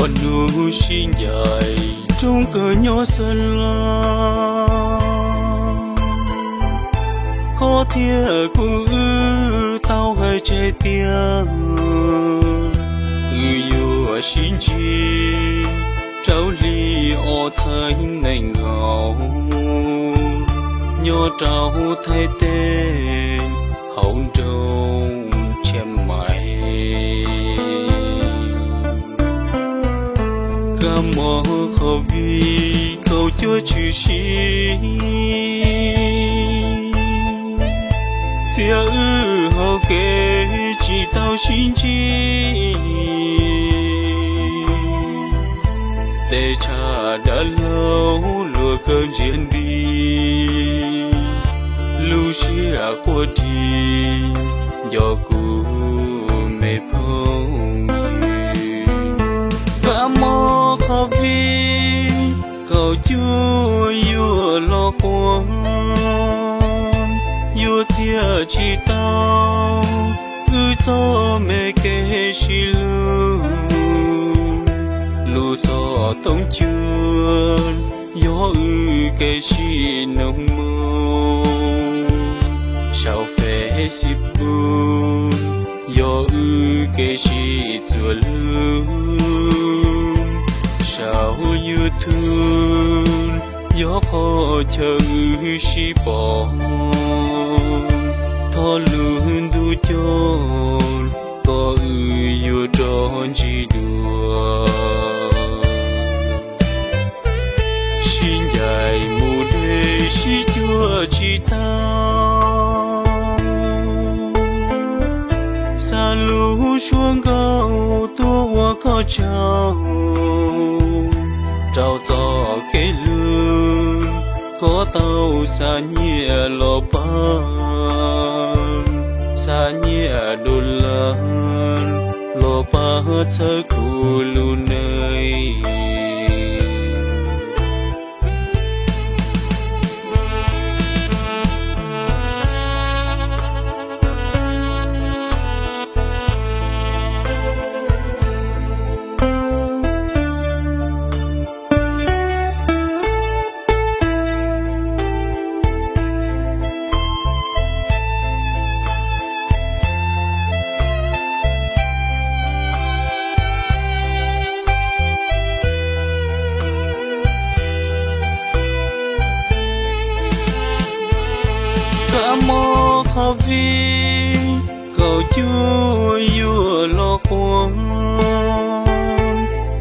Hnub sib ncaim rooj kawg nyob Xeev Las, koj thiab kuv wb tau hais tseg tias wb yuav sib ntsib rau hli ob txhiab nees nkaum nyob rau Thaib teb hauv nroog Tshiab Mais. Kab mob covid kaum cuaj tshwm sim txhiab wb hauv kev tsis tau sib ntsib. Tej tshaj dab laug luag kawg ntsia nti, lub siab quaj dhi nco kuv me phooj ywg. Kab mob covid kaum cuaj yuav los quas, yuav txhiab tsis tau wb txoj me kev sib hlub. Lub xov tooj cuab yog wb kev sib nug moo, saum Facebook yog wb kev sib txuas lug, saum YouTube yog qhov chaw wb sib pom. Thov lub ntuj coj kom wb yuav rov ntsib dua. Sib ncaim mus deb sib cuag tsis tau, xa lub suab nkauj tuaj ua koj tsaug. Rau txoj kev hlub koj tau xa nyiaj los pab, xa nyiaj dollar los pab txhawb kuv lub neej. Kab mob covid kaum cuaj yuav los quas,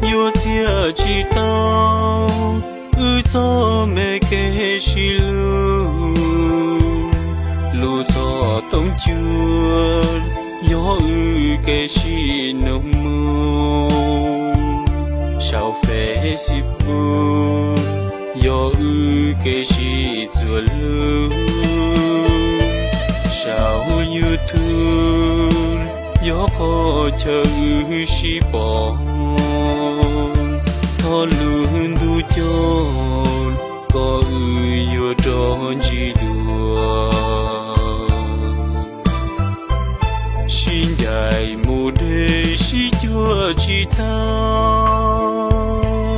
yuav txhiab tsis tau wb txoj me kev sib hlub. Lub xov tooj cuab yog wb kev sib nug moo, saum Facebook yog wb kev sib txuas lug, saum YouTube yog qhov chaw wb sib pom. Thov lub ntuj coj kom wb yuav rov ntsib dua. Sib ncaim mus deb sib cuag tsis tau,